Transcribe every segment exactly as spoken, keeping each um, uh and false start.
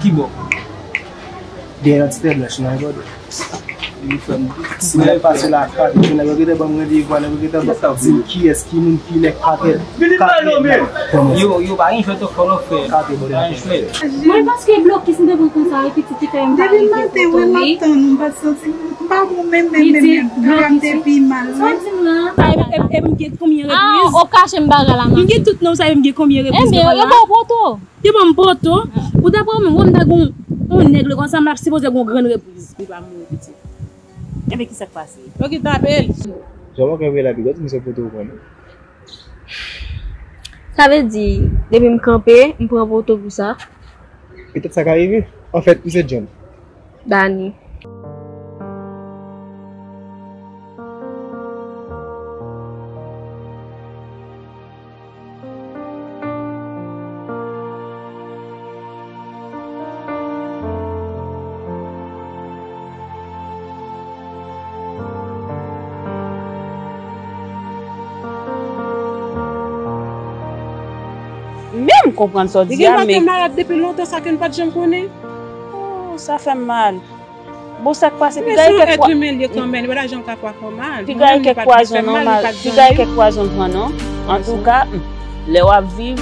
Ki bò? Dèyè yon ti tèt blanch nan gòdè. Wi, frè m. Ti nèg pase la, kape, nèg yo gentan ban m randevou, nèg yo gentan ban m di m kiyès, ki moun, ki lè, kape, kape. Yo, yo pa gen jwèt ankò non, frè. Kape, bòdè. Pa gen jwèt. Mwen paske blokis m te pran konsa, epi ti te fè m pa rive kote w ye. Depi maten, mwen m ap tann ou, m pa t santi m pa bon menm, menm, menm, menm. Blokis, wi. Sa w di m la? Sa, epi, epi, epi m gen konbyen repriz? Ah, ou kache m bagay la, m gen tout non sa, epi m gen konbyen repriz devan la? Ebyen, yo ba w poto. Yo ban m poto. Ou daprè ou menm, wè m ta gon yon nèg lè konsa, m ap sipoze gon grenn repriz. Li pa mouri pitit. Enben, ki sa k pase? Yo ki tape l. Jan w wè la, piga di m se poto ou pran non. Sa vle di, depi m kanpe, m pran poto pou sa. Petèt sa ka rive. Anfèt, ou se John. Dani. Men m konprann sa w di a, men. Li gen bagay malad depi lontan sa ke n pa t janm konnen. Oh, sa fè m mal. Bon, sa k pase, piga e kèk pwa-, men se yon èt imen li kanmenm, li pa ta janm ka kwè kòman. Piga e kèk pwazon non, piga e kèk pwazon pran non. Antouka, hmm, lè w ap viv,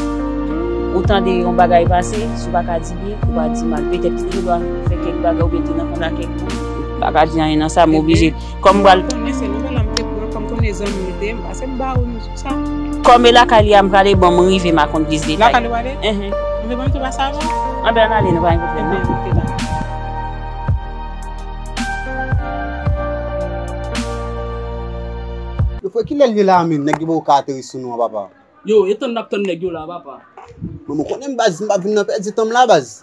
ou tande yon bagay pase, si w pa ka di byen, ou pa di mal. Petèt li te dwe fè kèk bagay oubyen te nan kontak kèk moun. M pa ka di anyen nan sa, m oblije. Kòm m pral konnen se nouvèl la m te pran, kòm konnen zanmi m te, m pase m ba ou nou sou sa. Kòm e lakay li a, m prale, bon, m rive, m a konn plis detay. Lakay li w ale? Enhen. Anben, ban m tou pase avan. Anben, ann ale, nou pa gen pwoblèm non. Enben, ok, dakò. Yo, frè, kilè l ye la menm? Nèg yo poko ka ateri sou nou an, papa. Yo, e tann n ap tann nèg yo la, papa. Bon, mwen konnen m baz, m pa vin nan pèdi tan m la, baz.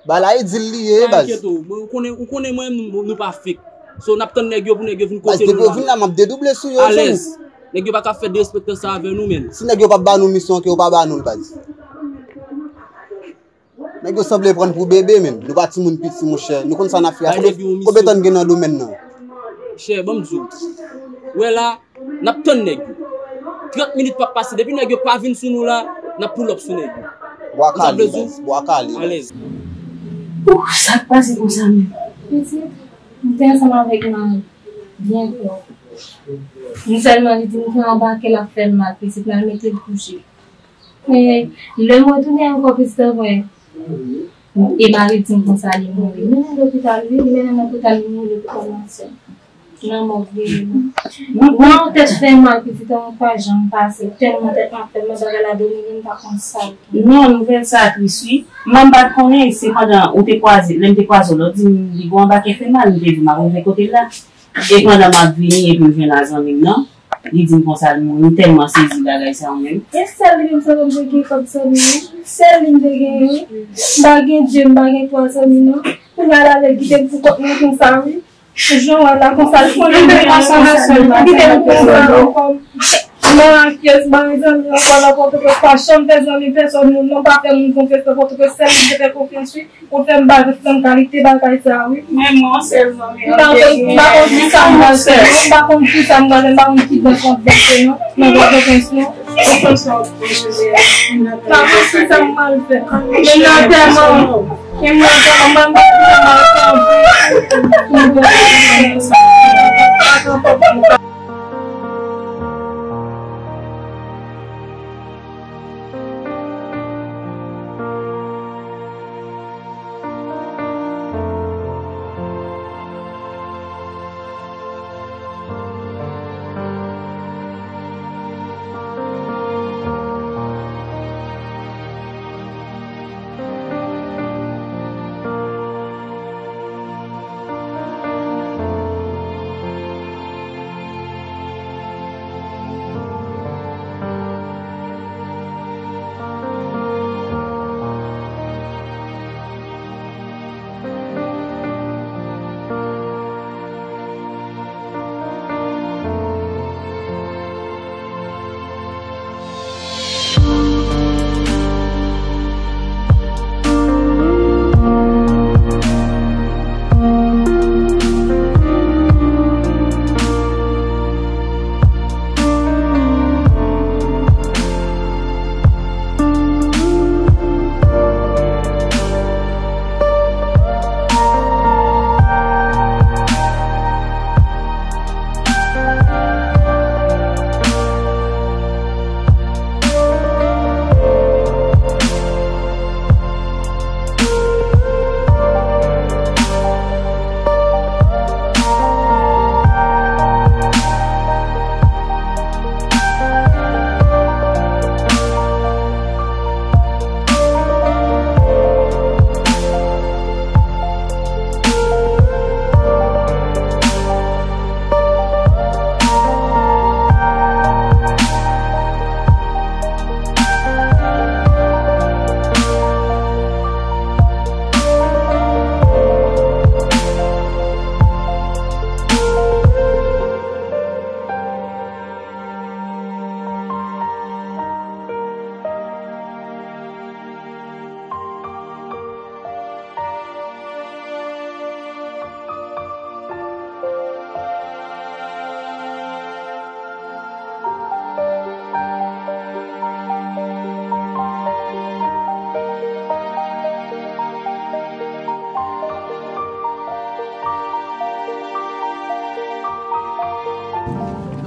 Bagay la e dil li ye, baz. Pa enkyete w, mwen, ou konnen, ou konnen mwen, nou, nou pa fake. So, n ap tann nèg yo pou nèg yo vin kote nou la. Baz, depi yo vin la, m ap dedouble sou yo, zanmi. Alèz. Nèg yo pa ka fè derespektan sa avè nou, menn. Si nèg yo p ap ba nou misyon, ke yo pa ba nou l, baz. Nèg yo sanble pran n pou bebe, menn. Nou pa timoun piti, monchè. Nou konn sa n ap fè a. Konbyen tan n gen nan domèn nan? Chè, ban m di w. Ou wè la, n ap tann nèg yo. Trant minit p ap pase. Depi nèg yo pa vin sou nou la, n ap pull up sou nèg yo. Bwa kale, baz. Bwa kale. Alèz. Ouh, sa k pase konsa menm? Pitit, m te ansanm avèk mari byen twòp. M sèlman li di m ke anba kè l ap fè l mal, pitit, l al mete l kouche. Men, lè m retounen ankò, pitit an mwen, e mari di m konsa li mouri. Li mennen lopital, wi, li mennen lopital, li mouri lopital Matyè. Nan mòg li ye la. Mwen, mwen, tèt fè m mal, pitit an mwen pa janm pase. Tèlman tèt m ap fè m mal, bagay la domine m, m pa konn sa l ye. Non, nouvèl sa a tris, wi. Mwen, m pa t konnen, se pandan ou te kwaze, lè m te kwaze w la, w di m li gon anba kè fè mal, m te di m ap rive kote l la. E pandan m ap vini, epi m jwenn a zanmi m nan, li di m konsa l mouri, m tèlman sezi bagay sa a, mwen menm. E sèl li menm sèlman m te gen kòm zanmi, wi. Sèl li m te genyen, wi. M pa gen de, m pa gen twa zanmi, non. Kounye a la, lè l kite m pou kont mwen konsa, wi. Jan w wè la konsa, li konnen m te konsa, li kite m konsa ankò. M pa gen pyès, m pa gen zanmi ankò nan Pòtoprens, pa janm fè zanmi pèsòn moun, non, pa fè moun konfyans nan Pòtoprens, sèl li m te fè konfyans, wi. Ou fè m pa ret nan kalite bagay sa, wi. Men mwen, yon sèl zanmi an. M pa konn, m pa konn kisa m pral fè, non. M pa konn kisa m pral fè, m pa konn ki bòs m ap bòse, non. Nan Pòtoprens, non. M pa konn kisa m pral fè. Men nan tèlman, men nan tèlman, m pa konn kisa m pral fè.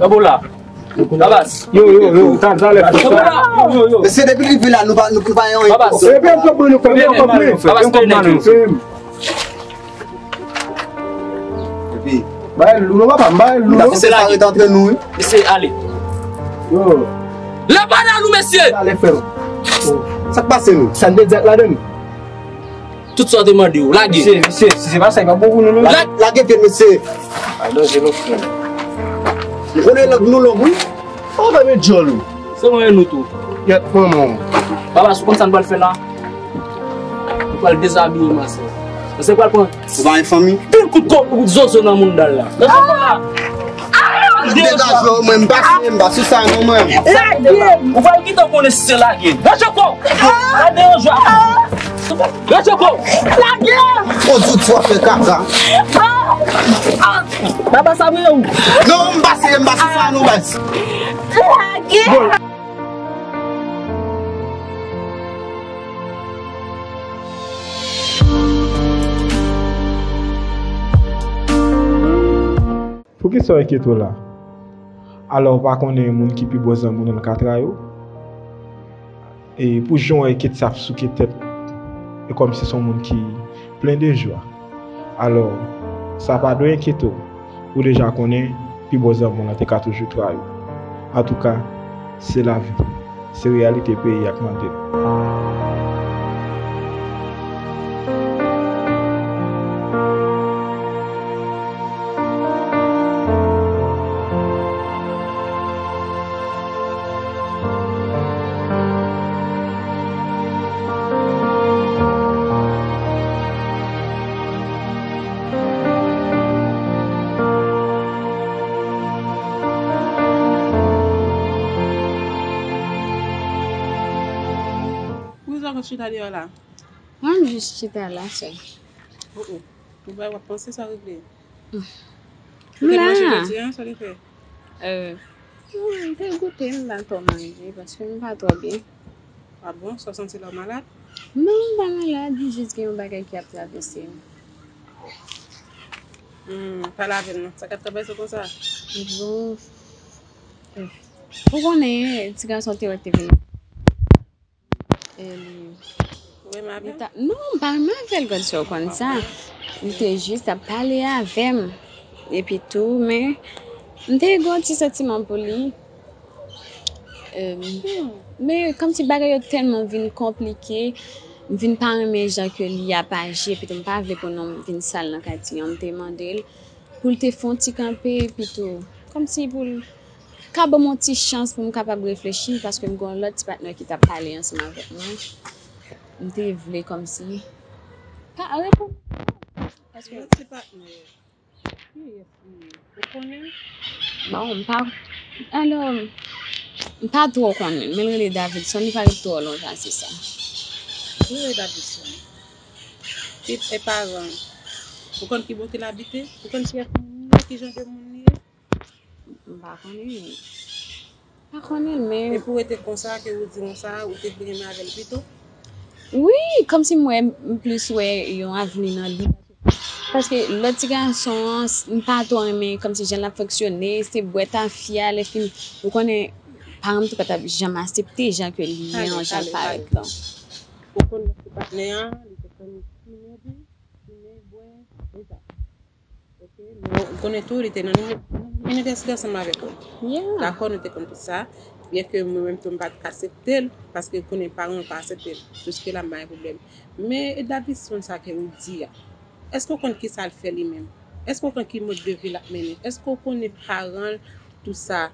Kanpe w la. Babas. Yo, yo, yo, talè, talè. Kanpe w la. Yo, yo, yo. Mesye, depi l rive la, nou pa, nou, nou pa yon Babas. Epi m konprann nou, fè m konprann nou, fè m konprann nou. Epi, bay lou, non, papa, bay lou, non. Mesye, lage. Mesye, ale. Yo. Lè pa nan nou, mesye. Ale, frè. Sa k pase nou? Sa n te di ak ladann? Tout sa w te mande w, lage. Mesye, mesye, si se pa sa, e pa bon pou nou, non. Lage. Lage pye, mesye. Ay, danje, non, frè. Ou konnen lang nou long, wi. Ou pa met djòl, wi. Se mwen nou tou. Yèt, manman. Babas, ou konn sa n pral fè la? Nou pral dezabiye masè. Masè pral pran. Ou pa gen fanmi? Pil kout kò, kout zozo nan mounda l la. Nan zozo la. Degaje w, mwen, m pa, m pa sou sa, non, mwen. Lage m. Ou pral gentan konnen si se lage. Rache kò w. Lage yon jwa. Rache kò w. Lage m. Ou di w fè kaka. Babas, sa mwen ou? Non, m pa serye, m pa sou sa, non, baz. Lage. Poukisa w enkyete w la? Alò, w pa konnen moun ki pi bon zanmi w nan ka trayi w? E pou jan w wè Kate ap souke tèt, e kòmsi se yon moun ki plen de jwa. Alò, sa pa dwe enkyete w. Ou deja konnen, pi bon zanmi w lan te ka toujou trayi w. Antouka, se lavi. Se reyalite peyi a k mande n. Poukisa w chita deyò la? Mwen, m jis chita la sèl. Oh, oh. Ou pa w ap panse sa w regle? Ou te manje jodi a, sa w te fè? Euh, m te goute, m pa twò manje paske m pa twò byen. Ah bon? Sa w santi la w malad? Non, m pa malad, m jis gen yon bagay ki ap travèse m. Hmm, pale avè m non. Sa k ap travèse w konsa? Bon, euh, ou konnen ti gason te wè te vin. E li, ou renmen avè l? Non, m pa renmen avè l, grandsè, ou konn sa. Li te jis ap pale avè m. Epi tou, men, m te gen yon ti santiman pou li. Em, men, kòmsi bagay yo tèlman vin konplike, m vin pa renmen jan ke li ap aji, epi tou, m pa vle pou non m vin sal nan katye an. M te mande l pou l te fè yon ti kanpe, epi tou, kòmsi pou l ka ban m yon ti chans pou m kapab reflechi, paske m gen yon lòt ti patnè ki t ap pale ansanm avèk mwen. M te vle kòmsi pa reponn. Paske lòt ti patnè, kiyès li ye? Ou konnen? Bon, m pa, alò, m pa twò konnen l, men l rele Davidson, li pa ret twò lontan, se sa. Li rele Davidson. Li e paran. Ou konn ki bò ke l abite? Ou konn kiyès moun li ye? Ki jan de moun li ye? M pa konnen. M pa konnen l, men. E pou rete konsa, ke ou di konsa, ou te vle renmen avè l pito? Wi, kòmsi m wè, m plis wè yon avni nan li. Paske lòt ti gason an, s-, m pa twò renmen kòmsi jan l ap fonksyone, se bwè tafya, lè fini, ou konnen, paran m tou pa t ap janm aksepte jan ke li ye an, jan l parèt lan. Ou konn lòt ti patnè an, li te konn fimen tou, fimen, bwè, e sa. Ok, men ou konnen tou, li te nan inivèsite ansanm avèk ou. Yeah. Dakò, nou te konn tout sa. Byenke mwen menm tou, m pa t aksepte l, paske ou konnen paran yo pa aksepte l. Jiske la, m pa gen pwoblèm. Men, e Davidson sa ke ou di a, èske ou konn ki sa l fè li menm? Èske ou konn ki mòd de vi l ap mennen? Èske ou konnen paran l, tou sa?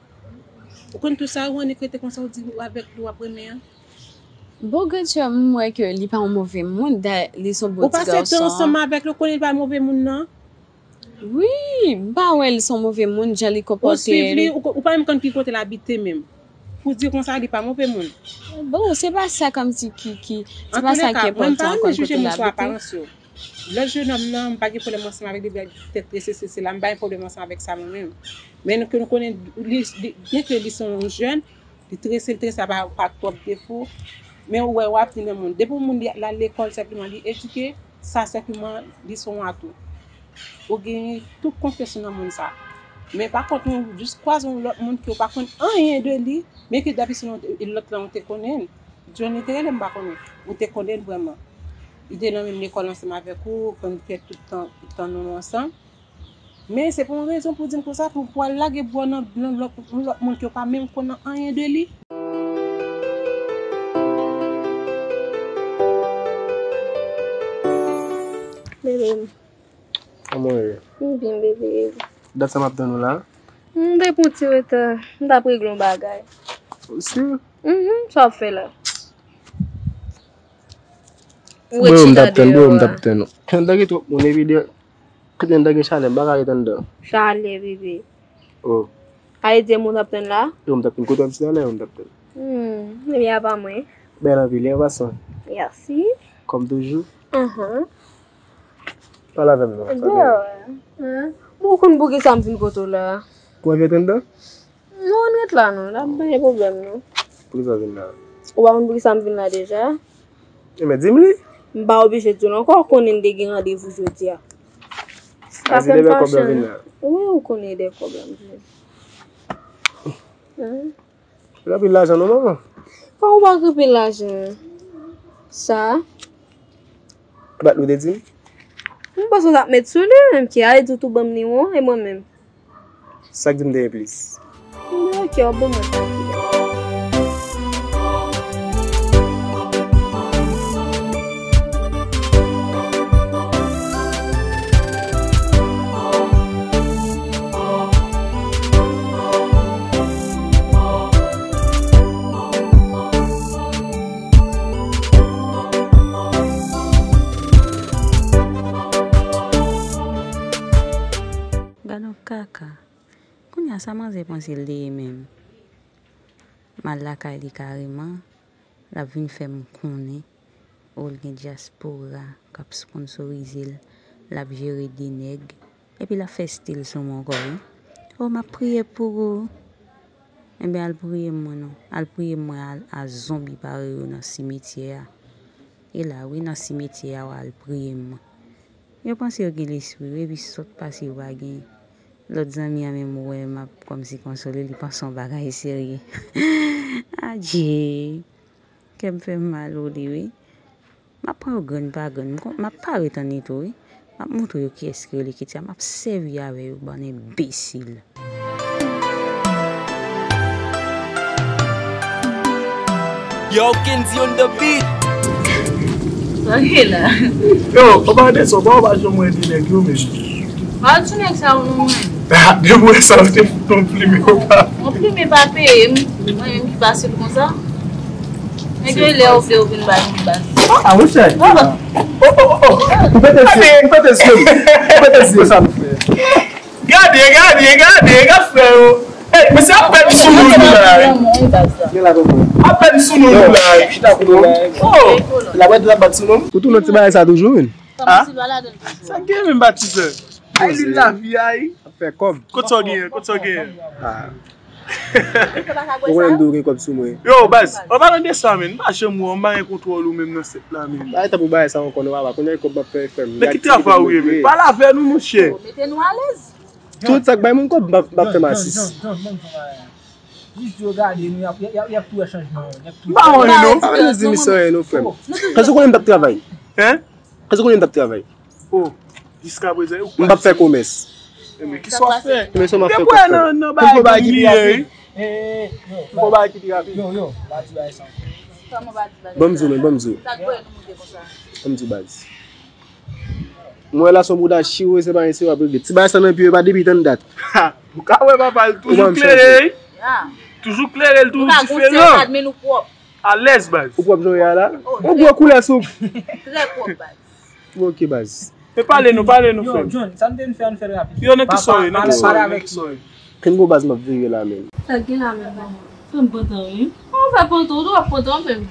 Ou konn tou sa, ou annik rete konsa, ou di ou avèk li, w ap renmen an? Bon, grandsè, m wè ke li pa yon move moun, da-, li se yon bon ti gason. Ou pase tan ansanm avèk li, ou konnen li pa move moun, non? Wi, m pa wè l se yon move moun, jan li konpòte li. Ou swiv li, ou ko-, ou pa menm konn ki kote l abite menm. Pou di konsa, li pa move moun. Bon, se pa sa kòmsi ki, ki, se pa sa ki enpòtan, konn kote l abite. Lòt jenòm nan, m pa gen pwoblèm ansanm avèk li, li tèt trese, se, se la, m pa gen pwoblèm ansanm avèk sa mwen menm. Men nou, ke nou konnen, li, li, byenke li se yon jèn, li trese, li trese pa, pa twòp defo. Men ou wè, w ap di nan moun. Depi yon moun li, l al lekòl, senpleman li edike, sa senpleman, li se yon atou. Ou gen tout konfyans ou nan moun sa. Men pa kont, ou jis kwaze yon lòt moun ke w pa konn anyen de li, men ke dabitid lòt la ou te konnen l. Johnny te rele m pa konnen. Ou te konnen l vrèman. Li te nan menm lekòl ansanm avèk ou, konn fè tout tan, tout tan nou ansanm. Men se pa yon rezon pou di m konsa, pou, pou al lage bwa nan, nan lòt, yon lòt moun ke w pa menm konn anyen de li. Bebe m. Kòman w ye? M byen, bebe. Dat sa m ap tann ou la. M te pran ti reta. M t ap regle yon bagay. Ou si? Mhm, sa w ap fè la? Ou ret chita deyò a. Bro, m t ap tann ou. Anndan gen twòp moun, epi de, kote anndan gen chalè, m pa ka ret anndan. Chalè, bebe. Oh. Ayiti, moun t ap tann la? Yo, m t ap tann. Kote w ap chita la, yo, m t ap tann. Hmm, ebyen, apa mwen? Bèl anpil, an pasan. Mèsi. Kòm toujou. Ahan. Pale avè m non. Dèyè, hein? Bon, ou konn poukisa m vin kote w la? Pou anvi ret anndan? Non, ann ret la non, n ap bay pwoblèm non. Poukisa w vin la? Ou pa konn poukisa m vin la deja? Ebyen, di m li. M pa oblije di w l ankò, ou konnen n te gen randevou jodi a. A, se dèyè kòb la vin la? Wi, ou konnen dèyè kòb la m vin. Hein? Ou gen anpil lajan non, manman? Kòman ou pa gen anpil lajan? Sa? Bat ou te di m? M panse w t ap met sou li, menm ki a di w tou ban m nimewo, e mwen menm? Sa k di m te gen plis? Bon, ok, w ap ban mwen sa. Gad yon kaka. Kounye a sa manzè panse l te ye menm? M al lakay li kareman, l ap vin fè m konnen, o, l gen dyaspora k ap sponsorize l, l ap jere de nèg, epi l ap fè stil sou mwen ankò wi. O, m ap priye pou ou. Ebyen, al priye m mwen non. Al priye m mwen a, a zonbi parèy ou nan simetyè a. E la wi, nan simetyè a, w al priye m mwen. Yo panse yo gen lespri wi, epi sòt pase yo pa genyen. Lòt zanmi an menm wè m ap kòmsi konsole, li panse yon bagay serye. Adje! Kè m fè m mal pou li wi. M ap pran yo grenn pa grenn, m kon-, m ap parèt annik tou wi. M ap montre yo kiyès ki rele Ketia, m ap sèvi avè yo, bann enbesil. Yo, Kendy on the beat. Sa gen la? Yo, ou pa desann, ou pa janm wè de nèg yo menm. Pa ti nèg sa ou non mwen. Ah, depi ou wè sa, ou te fout yon plime ou pa. Yon plime pa peye m. Mwen menm ki fasil konsa. Nèg yo lè ou vle ou vin ba nou baz. Ah, monchè. Oh, oh, oh, oh. Ou pete zye, ou pete zye. Ou pete zye, sa nou fè. Gade, gade, gade, gade frè yo. Ey, mesye ap pèdi sou nou la wi. Gen la konprann. Ap pèdi sou nou la wi. Chita pou nou la. Oh. La wè dwe ap bat sou nou. Ou tounen ti bagay sa toujou wi. Ah? Sa gen menm batizè. Ay li lavi ay. Ap fè kòb. Kot sa w genyen? Kot sa w genyen? Ah. Ou konnen m tou gen kòb sou mwen. Yo, baz, an palan de sa, menn, m pa janm wè w, m pa gen kontwòl ou menm nan sèt la, menn. Bay tanpou bagay sa ankò non, papa. Kounye a kòb m ap fè, frè m. Men ki travay ou ye, menn? Pale avè nou, monchè. Mete nou alèz. Tout sa k bay moun kòb, m ap, m ap fè m asis. Jis di yo gade nou, y ap, y ap, y ap tou wè chanjman yo. Y ap tou wè. M pa wè non. Pa vin di misye anyen non, frè m. Paske ou konnen m t ap travay. Hein? Paske ou konnen m t ap travay. Oh, jiskaprezan, ou pa di. M p ap fè komès. Ebyen, kisa w ap fè? Ebyen, se w m ap fè kòb, frè m. Nan bagay ki pi rapid. Yo, yo, pa di bagay sa ankò. Ban m di w, men, ban m di w. Ban m di w, baz. M wè la se yon bouda chire, se pa anyen serye w ap regle. Ti bagay sa nan pye w, e pa depi tann dat. Ha! Ou ka wè papa, l toujou klere, wi. Toujou klere, l toujou diferan. Alèz, baz. Ou pwòp jan w ye a la? Yon gwo koulè sou. Trè pwòp, baz. Bon, ok, baz. E pale nou, pale nou, frè m. Yo, John, sa n te vin fè, ann fè l rapid. Yo, nan ki sa w ye, nan ki sa w ye, nan ki sa w ye? Kengo baz m ap veye la menm. Sa gen la menm, manman? Fè m pantan, wi. Ou fè pantan, ou dwe ap pantan menm.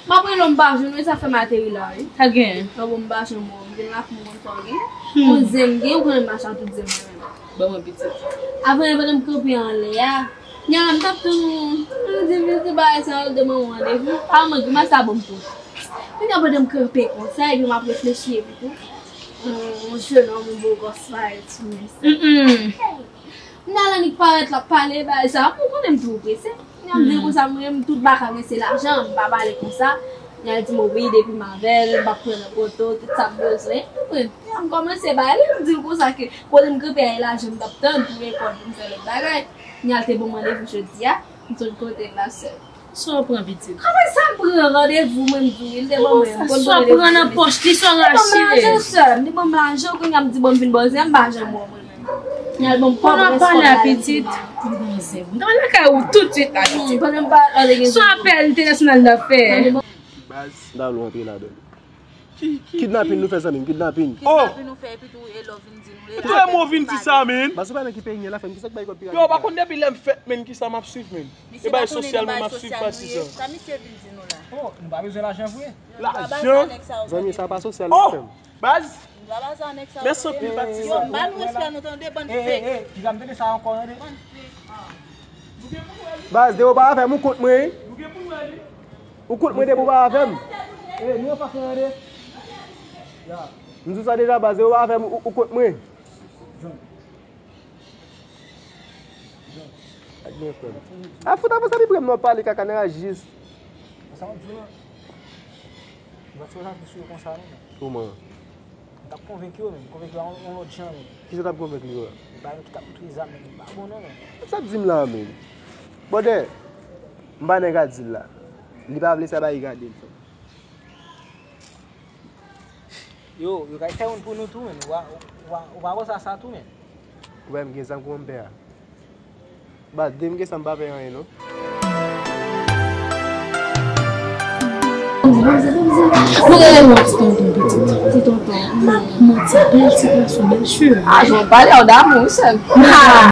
M ap rele w, m pa jwenn ou, e sa fè m ateri la, wi. Sa gen? Nan bon, m pa jwenn ou, m vin la pou m konn sa w gen. Hmm. Yon zen m gen, ou konnen m mache ak tout zen mwen menm. Ban mwen pitit. Avan, pandan m kanpe anlè a, kounye a la, m t ap tann ou. M di, vin di bagay sa yo, de mwen yon randevou. Pa manke, grimas la bon m tou. Kounye a, pandan m kanpe konsa, epi m ap reflechi, epi tou, yon, yon jenòm, yon bo gòs parèt sou mwen. Mm-mm. Nèg la annik parèt, l ap pale, bagay sa. Ou konnen m toujou prese. Nèg la m di l konsa, mwen menm, tout bagay mwen se lajan, m pa pale konsa. Nèg la di m, wi, depi m avè l, m p ap pran nan poto, tout sa m bezwen. Ou konprann? Nèg la m kòmanse ba li, m di l konsa ke kote m kanpe a, e lajan m t ap tann pou lekòl, pou m fè lòt bagay. Nèg la te ban m randevou jodi a, m sot kote l la sèl. Sa w pran pitit? Apre sa, m pran randevou, mwen, m di w, li te ban mwen. Sa w pran nan pòch li, sa w rache. Li ban m lajan sèl, li ban m lajan, kounye a m di, bon, m vin bòzè, m pa janm wè w, mwen menm. Li al ban m kòb, rès kòb la, li di m. Ou nan lakay ou toutswit la, toutswit. Pandan m pa ale gen. Sa w apèl entènasyonal n ap fè? Baz. M ta vle w antre ladan l. Kidnapin nou fè, zanmi m, kidnapin. Oh! Kidnapin nou fè, epi tou e lè w vin di nou. Epi lè m vin di sa, men. Baz, ou pa nan ki peyi n ye la, frè m, kisa k bay kòb piga? Yo, pa konn depi lè m fèt, men, kisa m ap swiv, men. E bay sosyal, men, m ap swiv patizan. Sa misye vin di nou la? Oh, nou pa bezwen lajan vre. Lajan? Zanmi, sa pa sosyal, non, frè m. Baz! Mèsi anpil, patizan. Yo, ba nou respè nou, tande, bann fake. Piga m tande sa ankò, tande. Bann fake. Baz, depi w pa avè m, ou kont mwen, wi. Ou kont mwen depi w pa avè m. Eh, nou anfas mwen, tande. Ya. M di w sa deja, baz, depi w pa avè m, ou, ou kont mwen. Ak byen, frè m. A fout avanse li prè m nan pale kaka nan rajis. Sa w ap di w la? Ou pa t wè sa sou yo konsa, non, men. Kouman? M t ap konvenk yo, men. M konvenk yo yon, yon lòt jan, men. Kisa w t ap konvenk li yo a? Bagay ki t ap montre zam, men, li pa bon, non, men. Sa w ap di m la, men? Bòdè, m pa nan gad di l la. Li pa vle sa, ba li gade l, frè m. Yo, yo kay fè youn pou nou tou, men. Ou pa, ou pa, ou pa wè sa, sa tou, men. Ou wè m gen zam kòman m pè a? Baz, depi m gen sa m pa pè anyen, non. Mwen gen yon ti tonton pitit. Ti tonton. Manti, bèl ti gason, bèl cheve. Ah, jan w pale, w damou, wi, sè m. Ah.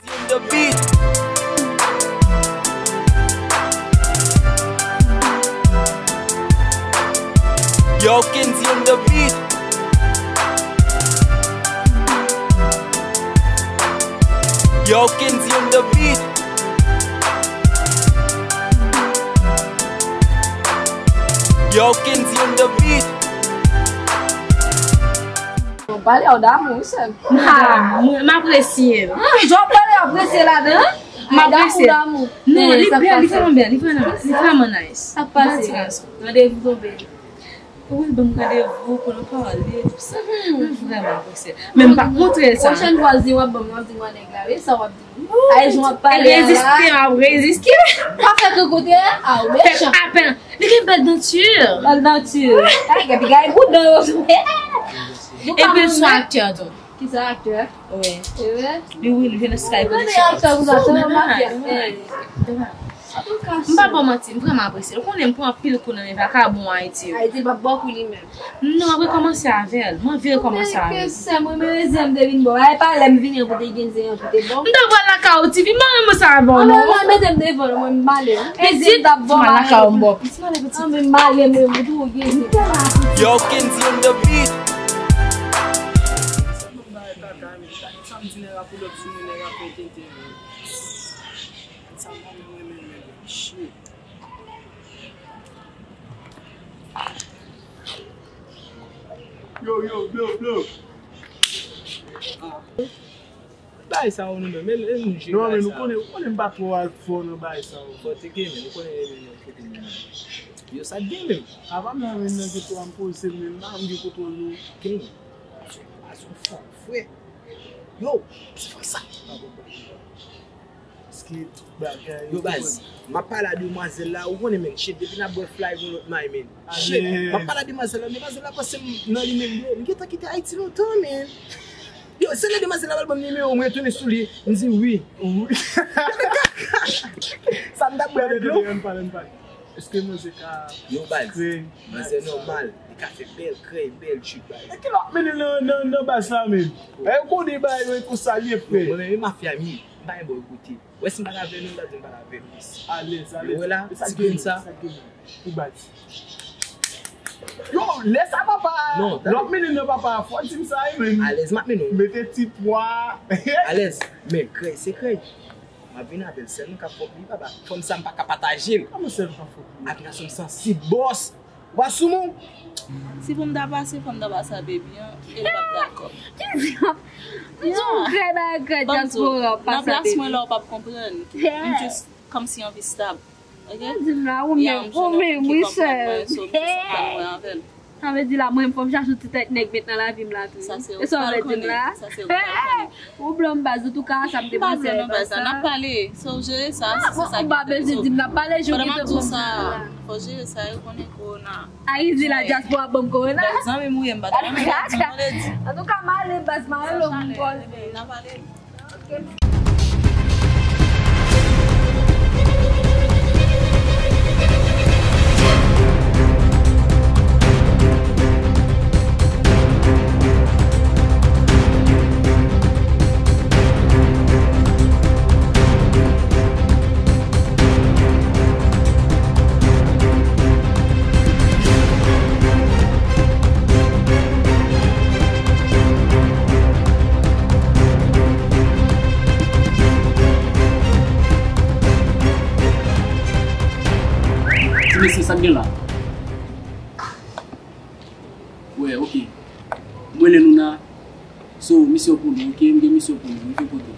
Yo, Kenzie on the beat. Yo, Kenzie on the beat. Yo, Kenzie on the beat. Jan w pale a, w damou, wi, sè m. Ah, mwen, m apresye l. Ah, jan w pale, w apresye ladan, an? M apresye l. Non, li bèl, li vrèman bèl, li vrèman, li vrèman nice. Sa k pase? Randevou tonbe. Wi, ban m randevou pou nou pale, tout sa. Mwen vrèman apresye l. Men m p ap montre l sa. Pwochèn fwa, w ap ban m, w ap di mwen nèg la, wi, sa w ap di. Ay, jan w ap pale a la. Reziste, m ap reziste. Pa fè kokote a, ou mechan. Fè apèn. Li gen bèl danti. Bèl danti. Ay, gen pigay bout dan yo. Epi l se yon aktè tou. Ki sa, aktè? Wi. E vre? Li, wi, li jwe nan Sky Production. Mwen aktè pou sa, se yon mafya. M pa ba w manti, m vrèman apresye l. Ou konnen m pran anpil kou nan men vakabon Ayiti yo. Ayiti p ap ba w kou li menm. Non, m ap rekòmanse avè l. Mwen anvi rekòmanse avè l. Sè mwen, men zen m te vin ba w. Ay, pa lè m vini an pou te gen zen an pou te ba w. M ta pral lakay ou, Tifi, m pa renmen sa avè w, non. Mwen, mwen, mete m devan, mwen, m ale. Pitit, m al lakay ou, m ba w. Pitit, m ale, pitit. An, men m ale, mwen, mwen tou gen zen. Yo, Kenzie on the beat. Sa m bay kaka, men sa, sa m di nèg la pou lòt sou mwen, nèg la fè tenten, men. Sa m pa menm renmen, men, shit. Yo, yo, blo, blo. Ah. Bagay sa yo nou menm, e, e nou jwe bagay sa yo. Non, men nou konnen, ou konnen m pa twò al fò nan bagay sa yo. Fò te gen, men nou konnen e menm kote menm. Yo, sa t gen menm. Apa m nan menm nan gen twa m poze menm la, m gen kontwòl yo. Gen. Aso, aso fò, frè. Yo, se fò sa. Paske bagay yo, baz, m ap pale a demwazèl la, ou konnen, men, shit, depi n ap bwè fly gon lòt may, men. Shit, m ap pale a demwazèl la, demwazèl la panse m nan li menm, yo, m gentan kite Ayiti lontan, men. Yo, se lè demwazèl la pral ban m nimewo, mwen retounen sou li, m di wi. Sa m t ap bwè dlo. Èske manzè ka... Yo, baz, manzè nòmal, li ka fè bèl krèy, bèl tchik, baz. E ki lòt mennen nan, nan, nan baz la menm? E ou konnen bagay yo e konsa l ye, frè. Mwen menm e mafya m ye, m pa gen bò kote. Wè si m pa t avè nou, m ta di m pa t avè nou isi. Alèz, alèz. Ou wè la, ti grenn sa. Pou baz. Yo, lè sa papa. Non, lòt mennen nan papa, fò di m sa, wi, men. Alèz, m ap mennen w. Mete ti pwa. Alèz, men krèy, se krèy. M ap vin avè l, sèl nou ka fòk li, papa. Fanm sa m pa ka pataje l. Kòman sèl nou ka fòk li? Ak gason m sansib, bòs. W ap sou mwen? Si pou m ta pase, fò m ta pase a Baby an, e l p ap dakò. Kisa? M di w krèy bagay krèy dyaspora w ap pase a Baby. Nan plas mwen la, w p ap konprann. M jis kòmsi anvi stab. Ok? Di m la, ou menm, ou menm, wi sè. So, m jis antann mwen avè l. Sa vle di la, mwen, fò m chache yon ti tèt nèg met nan lavi m la tou. Sa se ou k pral konnen. Sa se ou k pral konnen. Ou blan m baz, antouka, sa m te panse a baz sa. N ap pale, so jere sa, si se sa ki. Ou pa bezwen di m, n ap pale jou ki te konsa. Fò jere sa, yo konnen kowona. Ayiti la, dyaspora ban m kowona. Bèl zanmi m ou ye, m pa ta renmen gade m, non, lady. Antouka, m ale baz, m ale lò moun pòze. N ap pale. Ti mesye, sa k gen la? Wè, ok. Mwen, Lenouna, so, misyon pou nou, ok? M gen misyon pou nou, rive kote.